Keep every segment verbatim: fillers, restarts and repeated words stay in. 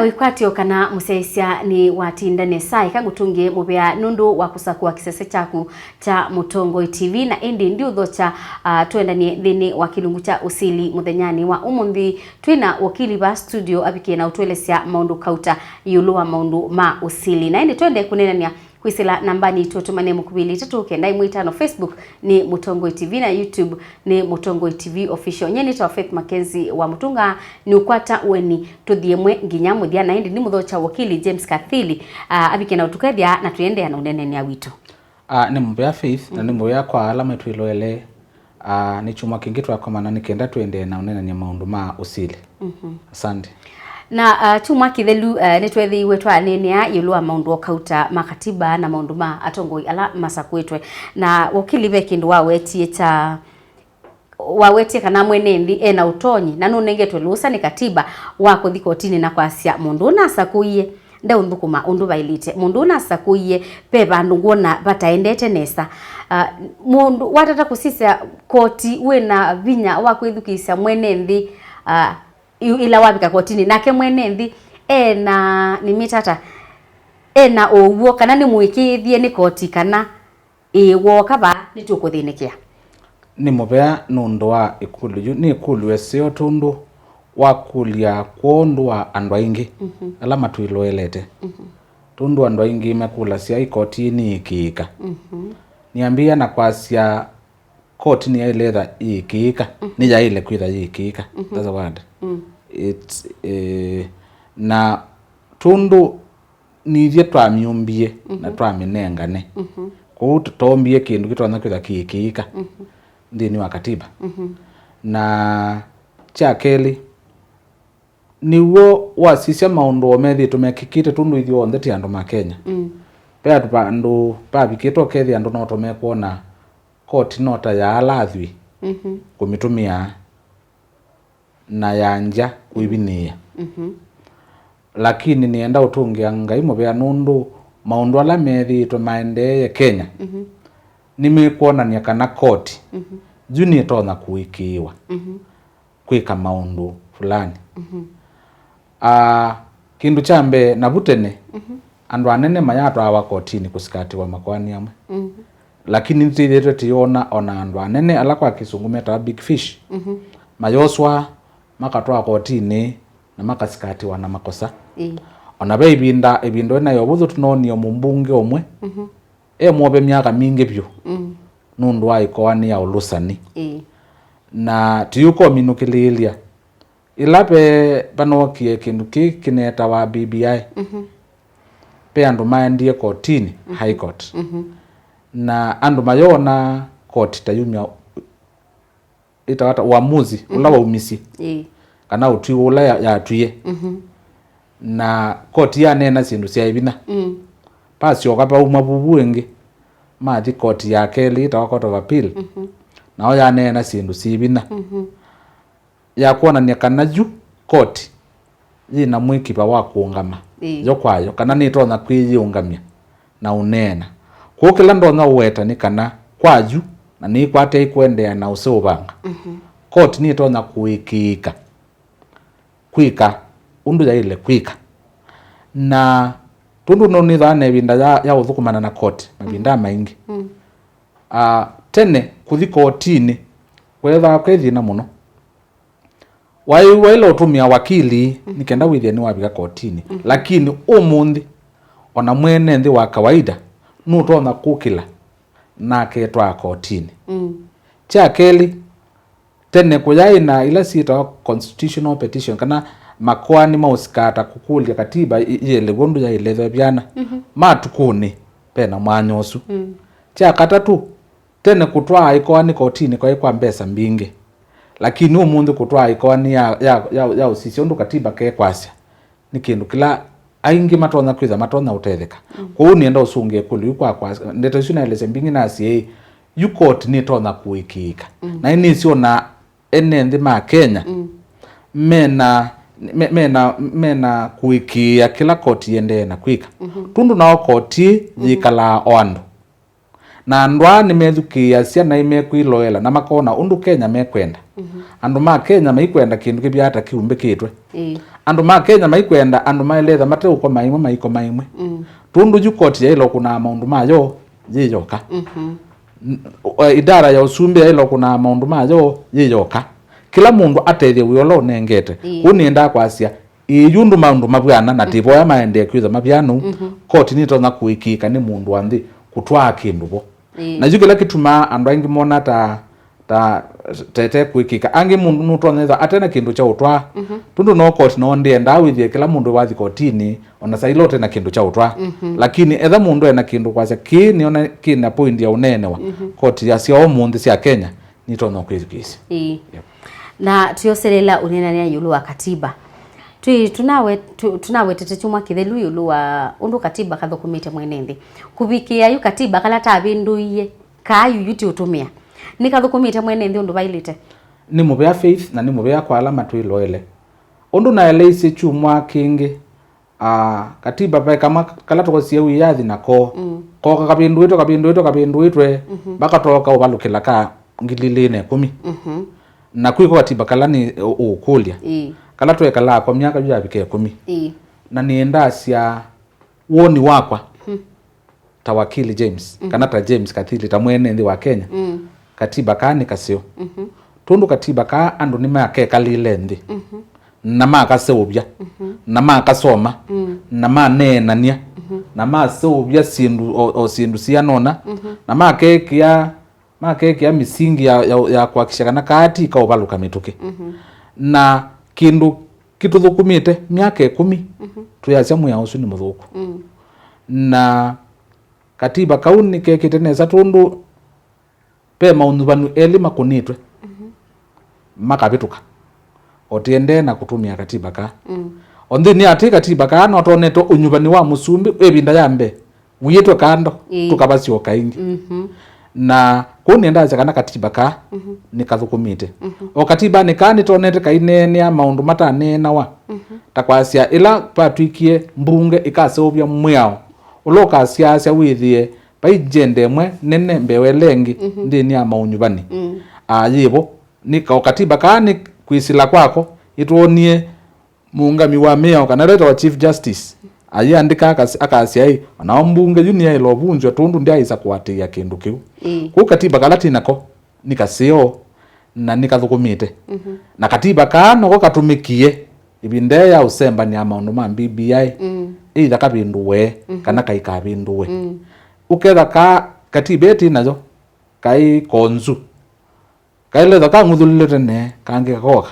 Wĩkwatyo kana mũsyaĩĩsya nĩ watinda nesa, eka ngũtũngĩe mũvea nũndũ wa kũsakũa kĩsese kyaku kya Mũtongoi T V, na ĩndĩ ndiũthokya, ah, tũendanie nthĩnĩ wa kĩlungu kya ũsili mũthenyanĩ wa ũmũnthĩ. Twĩ na wakili va studio avikie na ũtũelesya maũndũ kauta ĩũlũ wa maũndũ ma ũsili, na ĩndĩ twende kũneenany'a kwĩsĩla nambanĩ itũ, tũmane mũkuvĩli itatũ kenda ĩmwe itano. Facebook nĩ Mũtongoi T V na YouTube nĩ Mũtongoi T V Official. Nyie nĩtawa Faith Mackenzie wa Mũtunga, nĩũkwata ũeni tũthi ĩmwe nginya mũthya, na ĩndĩ nĩmũthokya wakili James Kathili, ah, avikie na ũtũkethya na tũendeea na ũneenany'a witũ. Ah, nĩ mũvea Faith, na nĩ mũvea kwa ala matwĩloele. Ah, nĩ kyumwa kĩngĩ twakomana nĩ kenda tũendee na ũneenany'a maũndũ ma ũsili. Mhm. Asante. Na, ah, kyumwa kĩthelu, ah, nĩtweethĩiwe twaneenea ĩũlũ wa maũndũ o kauta ma katiba na maũndũ ma atongoi ala masakũĩtwe. Na wakili ve kĩndũ wawetie kya, wawetie kana mwene nthĩ ena ũtonyi na nũnengetwe lũsa nĩ katiba wa kũthi kotinĩ na kwasya mũndũ ũnasakũie ndeũnthũkũma ũndũ vaĩlĩte. Mũndũ ũnasakũie ve vandũ ngwona vataendete nesa. Ah, mũndũ watata kũsisya koti wĩna vinya wa kwĩthukĩĩsya mwene nthĩ, ah, yu-, ĩla wavika kotinĩ, nake mwene nthĩ ena, nĩmĩtata, ena ũw'o kana nĩmũĩkĩĩthye nĩ koti kana ĩĩ, wooka vaa nĩtũkũthĩnĩkĩa. Nĩ mũvea nũndũ wa ĩkũlyo yu. Nĩ ĩkũlyo ĩseo tondũ wakũlya kwondũ wa andũ aingĩ, mhm, ala matwĩloelete. Mhm. Tondũ andũ aingĩ mekũlasya ĩkoti nĩĩkĩĩka. Mhm. Nĩambĩĩa na kwasya koti nĩyaĩle etha ĩĩkĩĩka, mhm, nĩyaĩle kwĩtha yĩĩkĩĩka. Mhm. That's a word. Mm. It's, eh, na tondũ nithyĩ twamyũmbie na, mhm, twamĩnengane. Mhm. Kwoou tũtombie kĩndũ kĩtonya kwĩtha kĩĩkĩĩka, mhm, nthĩnĩ wa katiba. Mhm. Na kya kelĩ, nĩw'o wasisya maũndũ o methĩĩtwe mekĩkĩte, tondũ ithyonthe ti andũ ma Kenya. Mm. Ve andũ va-, andũ vavikĩte ũkethĩa andũ no tũmekwona koti no ta ya ala athwii, mhm, kũmĩtũmĩa na ya ngya kwĩvinĩĩa. Mhm. Lakini nĩenda ũtũngĩa Ngai mũvea nũndũ maũndũ ala methĩĩtwe maendeeye Kenya, mhm, nĩmekwonany'a kana koti, mhm, yu nĩtonya kũĩkĩĩwa, mhm, kwĩka maũndũ fulani. Mhm. Ah, kĩndũ kya mbee, navu tene, mhm, andũ anene mayatwawa kotinĩ kũsikatiwa makoani amwe. Mhm. Lakini nĩtwĩthĩĩtwe tũyona ona andũ anene ala kwa kĩsũngũ metawa big fish, mhm, mayoswa, makatwawa kotinĩ na makasikatiwa na makosa. Ĩĩ. Ona ve ĩvinda, ĩvinda ĩna ya ũvũthũ tũnoonie mũmbunge ũmwe, mhm, e mwove myaka mingĩ vyũ, mm, nũndũ wa ĩkoani ya ũlũsani. Ĩĩ. Na tũyũkominũkĩlĩĩlya, ĩla ve vanookie kĩndũ kĩĩ kĩneetawa B B I, mhm, ve andũ maendie kotinĩ, mhm, High Court. Mhm. Na andũ mayoona koti ta yumya ĩtawa ata, uamuzi ũla, mhm, waumisye, ĩĩ, kana ũtwi ũla ya-, yatwie. Mhm. Na koti yaneena syĩndũ syaĩ vinya. Mm. Vasyoka vauma vuvu ĩngĩ, mathi koti ya kelĩ ĩtawa Court of Appeal. Mhm. Nao yaneena syĩndũ syĩ vinya. Mhm. Ya kwonany'a kana yu koti yĩ na mwĩkiva wa kũũngama, ĩĩ, yo kwayo, kana nĩtonya kwĩyĩũngamya na ũneena. Kwoou kĩla ndonya ũweta nĩ kana kwa yu, na nĩĩkwatei kũendeea na ũseũvanga, mhm, koti nĩtonya kũĩkĩĩka kwĩka ũndũ yaĩle kwĩka. Na tondũ no nĩthaa na ĩvinda ya, ya ũthũkũmana na koti mavinda, mm, maingĩ. Mm. Ah, tene kũthi kotinĩ weethaa kwĩ thĩna mũno. Waĩ, waĩle ũtũmĩa wakili, mhm, nĩ kenda wĩthĩe nĩwavika kotinĩ. Mhm. Lakini ũmũnthĩ, ona mwene nthĩ wa kawaida nũtonya kũkĩla na aketwaa kotinĩ. Mm. Kya kelĩ, tene kũyaĩ na ila syĩtawa constitutional petition, kana makoani ma ũsikata kũkũlya katiba i-, yĩelew'e ũndũ yaĩle ĩthwe vyana. Mhm. Matukũnĩ, ve na mwanya ũsu. Mm. Kya katatũ, tene kũtwaa ĩkoani kotinĩ kwaĩ kwa mbesa mbingĩ, lakini ũmũnthĩ kũtwaa ĩkoani ya, ya, ya, ya ũsisya ũndũ katiba kekwasya nĩ kĩndũ kĩla aingĩ matonya kwĩtha matonya ũtetheka. Mm. Kwoou nĩenda ũsũngĩe ĩkũlyo yu kwa, kwa ndeto isu naelesya mbingĩ nasye, yu koti nĩtonya kũĩkĩĩka. Mm. Na nĩnĩsĩ ona ene nthĩ ma Kenya, mm, mena, me-, mena, mena kũĩkĩĩa kĩla koti yĩendee na kwĩka. Mhm. Tũndũ nao koti, mhm, yĩkalaa o andũ. Na andũ aa nĩmethukĩĩasya na nĩmekwĩloela na makona ũndũ Kenya mekwenda. Andũ ma Kenya maikwenda kĩndũ kĩvyaa ta kĩumbĩkĩtwe. Ĩĩ. Andũ ma Kenya maikwenda andũ maĩle etha mateũkoma ĩmwe maikoma ĩmwe. Tũndũ yu koti yaĩle ũkũnaa maũndũ mayo yĩ yoka. N- o- Idara ya ũsumbĩ yaĩle ũkũnaa maũndũ mayo yĩ yoka. Kĩla mũndũ atethye wĩa ũla ũnengete. Ĩĩ. Kũu nĩendaa kwasya, ĩĩ, yu ndũ maũndũ mavw'ana na tĩvoya maendee kwĩtha mavw'ana ũu, koti nĩtonya kũĩkĩĩka nĩ mũndũ wa nthĩ kũtwaa kĩndũ vo. Ĩĩ. Na yu kĩla kĩtumaa andũ aingĩ mona ta ta tete kwĩkĩka. Angĩ mũndũ nũtonya ĩtha ate na kĩndũ kya ũtwaa. Tũndũ no koti no ndĩendaa wĩthĩe kĩla mũndũ wathi kotinĩ, ona saila ũte na kĩndũ kya ũtwaa. Lakini etha mũndũ ena kĩndũ kwasya kĩĩ nĩona kĩna point ya ũneenewa, koti ya sya ũmũnthĩ sya Kenya nitonya kwĩthukĩĩsya. Ĩĩ. Yep. Na twĩoselela ũneenanĩa ĩũlũ wa katiba. Twĩ tunawe tu- tunawetete kyumwa kĩthelu ĩũlũ wa ũndũ katiba kathũkũmĩte mwene nthĩ. Kũvikĩĩa yu katiba kala tavĩndũie kaa yu yu ti ũtũmĩa. Nĩkathũkũmĩte mwene nthĩ ũndũ vaĩlĩte. Nĩ mũvea Faith na nĩ mũvea kwa ala matwĩloele. Ũndũ naeleisye kyumwa kĩngĩ, ah, katiba ve kamwa kala tũkosie wĩyathi nako. Koka kavĩndũĩtwe, kavĩndũĩtwe, kavĩndũĩtwe, mpaka tooka ũvalũkĩla ka ngili ilĩ na ĩkũmi. Na kwĩko katiba kala nĩ ũ- ũkũlya. Ĩĩ. Kala twekalaa kwa myaka yu yavika ĩkũmi. Ĩĩ. Na nĩendasya woni wakwa ta wakili James, kana ta James Kathili, ta mwene nthĩ wa Kenya, katiba kaa nĩ kaseo. Tondũ katiba kaa andũ nĩmakekalile nthĩ, na makaseũvya, na makasoma, na maneenany'a, na maseũvya syĩndũ o, o syĩndũ sianona, na makekĩa makekĩa mĩsingi ya, ya, ya kũhakikisha kana kaa ti kaũvalũka mĩtũkĩ. Na kĩndũ kĩtũthũkũmĩte myaka ĩkũmi, twĩasya mwĩao ũsu nĩ mũthũku. Na katiba kau nĩkekĩte nesa tondũ ve maũnyuvanu elĩ makũnĩtwe makavĩtũka, o tĩendee na kũtũmĩa katiba kaa. O nthĩnĩ atĩ katiba kaa no tonetwe ũnyuvani wa mũsumbĩ ĩvinda ya mbee, wiĩtwe kando, ĩĩ, tũkavasyoka ĩngĩ. Na kũu nĩendasya kana katiba kaa nĩkathũkũmĩte. O katibanĩ kaa nĩtonete kaineenea maũndũ mataneenawa, ta kwasya ĩla vatw'ĩkie mbunge ĩkaseũvya mwĩao ũla ũkasyaasya wĩthĩe vai agenda ĩmwe nene mbee wa ĩla ĩngĩ nthĩnĩ ya maũnyuvani. Aa, yĩvo, nĩ ka-, o katiba kaa nĩ kwĩsĩla kwako, ĩtwonie mũũngami wa mĩao, kana ĩla ĩtawa Chief Justice, ayĩandĩka akas-, akasya, ĩ, o nao mbunge yu nĩyaĩle ũvunzw'a tondũ ndyaĩsa kũatĩĩa kĩndũ kĩu. Ĩĩ. Kwoou katiba kala twĩ nako nĩ kaseo na nĩkathũkũmĩte. Na katiba kaa noko katũmĩkie ĩvinda ya ũsembanĩa maũndũ ma B B I, either kavĩndũwe kana kaikavĩndũwe. Ũketha ka katiba ĩtĩ nayo kaĩ konzu. Kaĩle tho kang'uthũlĩlwe tene, kangĩ kakoka.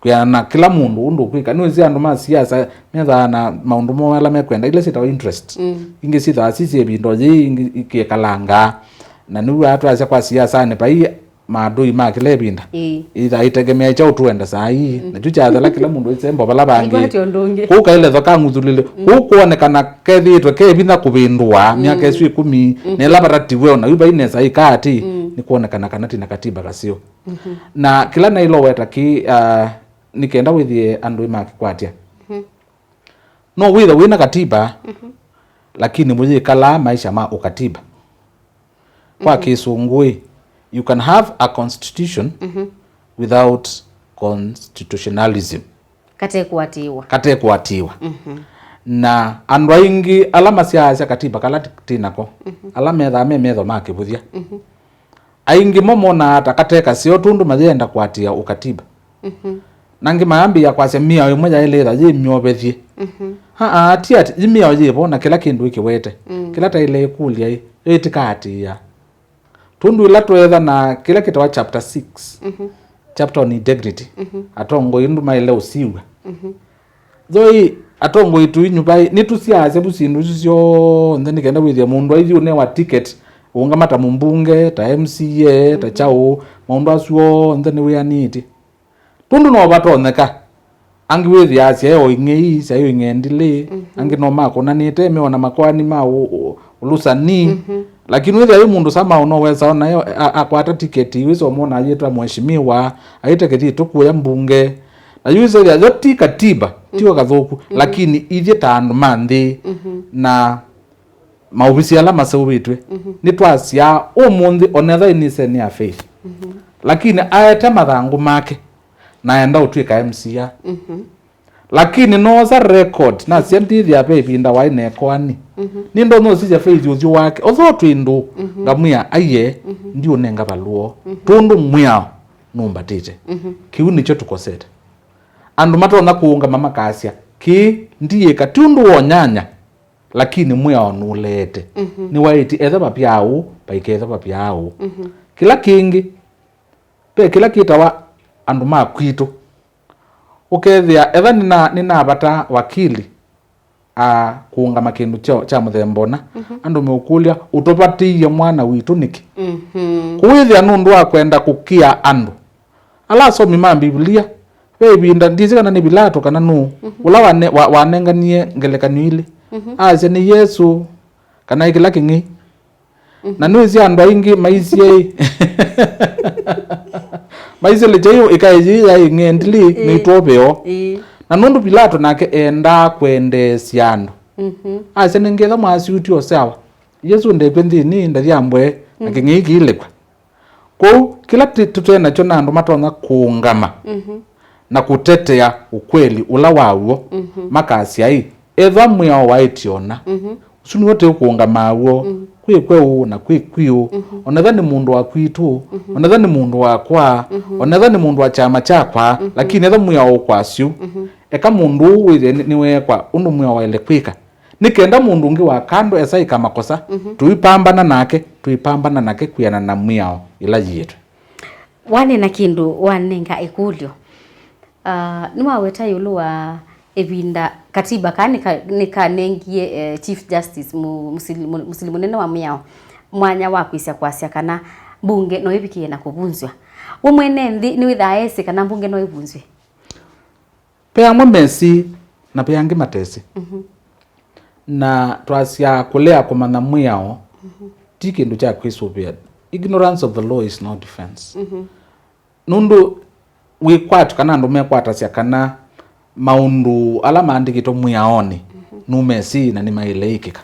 Kwĩana na kĩla mũndũ ũndũ ũkwĩka. Nĩwĩsĩ andũ ma siasa methaa na maũndũ moo ala mekwenda, ila syĩtawa interest. Ingĩ syĩthaa sisye ĩvinda yĩĩ, ingĩ ikĩkalanga. Na nĩw'aa twasya kwa siasanĩ vai maandũi ma kĩla ĩvinda. Ĩĩ. Ithaa itegemea kyaũ tũenda saa ii. Na kyu kyathela kĩla mũndũ ĩsembo vala vangĩ. Aikwatya ũndũ ũngĩ. Kũu kaĩle tho kang'uthũlĩlwe. Kũu kwonekana kethĩĩtwe ke vinya kũvĩndũa myaka ĩsu ĩkũmi, na ĩla vata tiwe ona yu vai nesa ĩka atĩ, nĩkwonekana kana tina katiba kaseo. Na kĩla naĩloweta kĩ, ah, nĩ kenda wĩthĩe andũ makĩkwatya. No wĩtha wĩna katiba, lakini mũyĩkalaa maisha ma ũkatiba. Kwa kĩsũngũ-ĩ, you can have a constitution without constitutionalism. Katekũatĩĩwa. Katekũatĩĩwa. Na andũ aingĩ ala masyaasya katiba kala t-, tĩ nako, ala methaa me metho ma kĩvũthya, aingĩ mo monaa ta kate kaseo tondũ mayenda kũatĩĩa ũkatiba. Na angĩ mayambĩĩa kwasya mĩao ĩmwe yaĩlĩtha yĩ myovethye. Aa, ti ati, yi mĩao yĩvo na kĩla kĩndũ ĩkĩwete. Kĩla taĩle ĩkũlya-ĩ, yo ĩtĩkaatĩĩa. Tondũ ĩla tweetha na kĩla kĩtawa chapter six, chapter on integrity, atongoi ndũ maĩle ũsiw'a. Thoi atongoi tũinyuva-ĩ, nĩtũsyaasya vu syĩndũ isu syonthe nĩ kenda wĩthĩa mũndũ aithi ũnewa ticket, ũũngama ta mũmbunge, ta M C A, ta kyaũ, maũndũ asu onthe nĩwĩanĩtye. Tondũ no vatonyeka, angĩ wĩthĩaa syaĩ o ing'ei, syaĩ o ing'endilĩ, angĩ no makũnanĩte, me ona makoani ma ũ-, ũ-, ũlũsani. Lakini wĩthĩa yu mũndũ samao no wesa ona yo, a-, akwata tiketi, wĩsa ũmwona ayĩta mheshimiwa, ayĩta kĩthitũ kũya mbunge. Na yu ĩsethĩa yo ti katiba, tiko kathũku, lakini ithyĩ ta andũ ma nthĩ, na maovisi ala maseũvĩtw'e. Mhm. Nĩtwasyaa ũmũnthĩ, onetha ĩnĩseni ya Faith. Mhm. Lakini aete mathangũ make na aenda ũtw'ĩka M C A. Mhm. Lakini noosa record, nasya ndĩthĩa ve ĩvinda waĩ na ĩkoani. Mhm. Nĩndonya ũsisya Faith ũthyũ wake. Although twĩ ndũũ, mhm, ngamwĩa, "Aiye, mhm, ndiũnenga valũo. Mhm. Tũndũ mwĩao nũmbatĩte." Mhm. Kĩu nĩkyo tũkosete. Andũ matonya kũũngama makasya, "Kĩĩ ndiĩka ti ũndũ wa ũnyanya, lakini mwĩao nũleete." Mhm. Nĩwaĩtye, "Ethĩwa vapyaa ũũ, vaikethĩwa vapyaa ũũ." Mhm. Kĩla kĩngĩ, ve kĩla kĩtawa andũ ma kwitũ. Ũkethĩa, etha nĩna-, nĩnavata wakili, a, kũũngama kĩndũ kya, kya mũthemba ũna, mhm, andũ meũkũlya, "Ũtũvatĩie mwana witũ nĩkĩ?" Mhm. Kũwĩthĩa nũndũ wa kwenda kũkĩa andũ. Ala asomi ma Mbivilia, ve ĩvinda, ndyĩsĩ kana nĩ Vilato kana nũũ, mhm, ũla wane-, wa-, wanenganie ngelekany'o ilĩ. Mhm. Asya nĩ Yesũ, kana ĩ kĩla kĩng'ei. Mhm. Na nĩwĩsĩ andũ aingĩ maisye, maisye lĩkyai ĩkaĩ yĩĩ yaĩ ng'endilĩ, ĩĩ, nĩitwoveo. Ĩĩ. Na nũndũ Pilato nake endaa kwendeesya andũ, mhm, asya, "Nĩngĩtha mwasiuti o sawa. Yesũ ndekw'e nthĩnĩ, ndathi ambwe, na, mm, kĩng'ei kĩilĩkw'a." Kwoou, kĩla tĩ-, tũte nakyo na andũ matonya kũũngama, mhm, na kũtetea ũkweli ũla wa w'o, mhm, makasya, "Ĩ, ethwa mwĩao waĩtye ũna, mhm, ũsu nĩw'o tũkũũngama w'o, mhm, kwĩ kweũ na kwĩ kwiũ, mhm, onetha nĩ mũndũ wa kwitũ, mhm, onetha nĩ mũndũ wakwa, mhm, onetha nĩ mũndũ wa kyama kyakwa, mhm, lakini ethwa mwĩao ũkwasya ũu, mhm, eka mũndũ ũũ wĩthĩe nĩ-, nĩweekwa ũndũ mwĩao waĩle kwĩka." Nĩ kenda mũndũ ũngĩ wa kando esaĩka makosa, mhm, tũipambana nake, tũipambana nake kwĩana na mwĩao ĩla yĩĩtwe. Wanena kĩndũ, wanenga ĩkũlyo. Ah, nĩwaweta ĩũlũ wa ĩvinda katiba kaa nĩka-, nĩkanengie, eh, Chief Justice mu-, mũsili-, mu-, mũsili mũnene wa mĩao mwanya wa kwĩsya kwasya kana mbunge no ĩvikĩe na kũvunzw'a. We mwene nthĩ nĩwĩthaa esĩ kana mbunge no ĩvunzw'e? Ve amwe mesĩ, na ve angĩ matesĩ. Mhm. Na twasya kũlea kũmanya mwĩao, mhm, ti kĩndũ kya kwĩsũvĩa. Ignorance of the law is no defense. Mhm. Nũndũ wĩkwatyo kana andũ mekwatasya kana maũndũ ala maandĩkĩtwe mwĩaonĩ, mhm, nũmesĩ na nĩmaĩle ĩkĩka.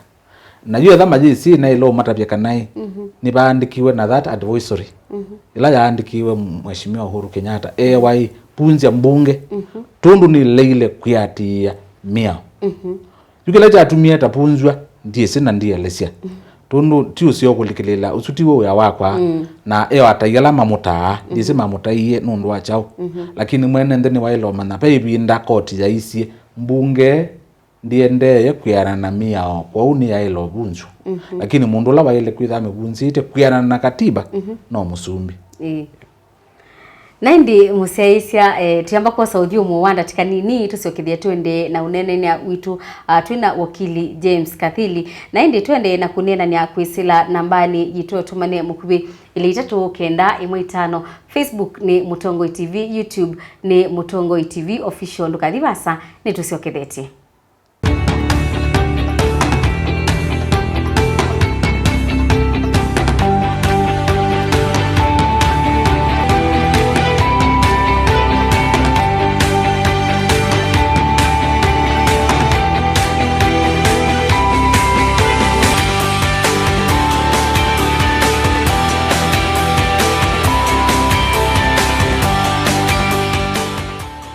Na yu etha mayĩsĩ naĩle ũmatavya kana ĩ, mhm, nĩvaandĩkiwe na that advisory, mhm, ĩla yaandĩkiwe Mheshimiwa Uhuru Kenyatta, eewa ĩ, vunzya mbunge, mhm, tũndũ nĩleile kwĩatĩĩa mĩao. Mhm. Yu kĩla kyatumie tavunzw'a, ndyĩsĩ na ndielesya. Mhm. Tũndũ ti ũseo kũlikĩlĩĩla, ũsu tiw'o wĩa wakwa, mm, na eo atai ala mamũtaa, ndyĩsĩ, mhm, mamũtaie nũndũ wa kyaũ. Mhm. Lakini mwene nthĩ nĩwaĩle ũmanya, ve ĩvinda koti yaisye, mbunge ndĩendee kwĩana na mĩao, kwoou nĩyaĩle ũvunzw'a. Mhm. Lakini mũndũ ũla waĩle kwĩthĩa amĩvunzĩte kwĩana na katiba, mhm, no mũsumbĩ. Ĩĩ. Na ĩndĩ mũsyaĩĩsya, eh, tũyamba kwosa ũthyũmũo wa ndatĩka nini, tũsyokethye tũendee na ũneenany'a witũ, ah, twĩ na wakili James Kathili. Na ĩndĩ tũendee na kũneenany'a kwĩsĩla nambanĩ yitũ ya ũtũmane mũkuvĩ, ĩlĩ itatũ kenda ĩmwe itano. Facebook nĩ Mũtongoi T V, YouTube nĩ Mũtongoi T V Official. Ndũkathi vaasa, nĩtũsyokethetye.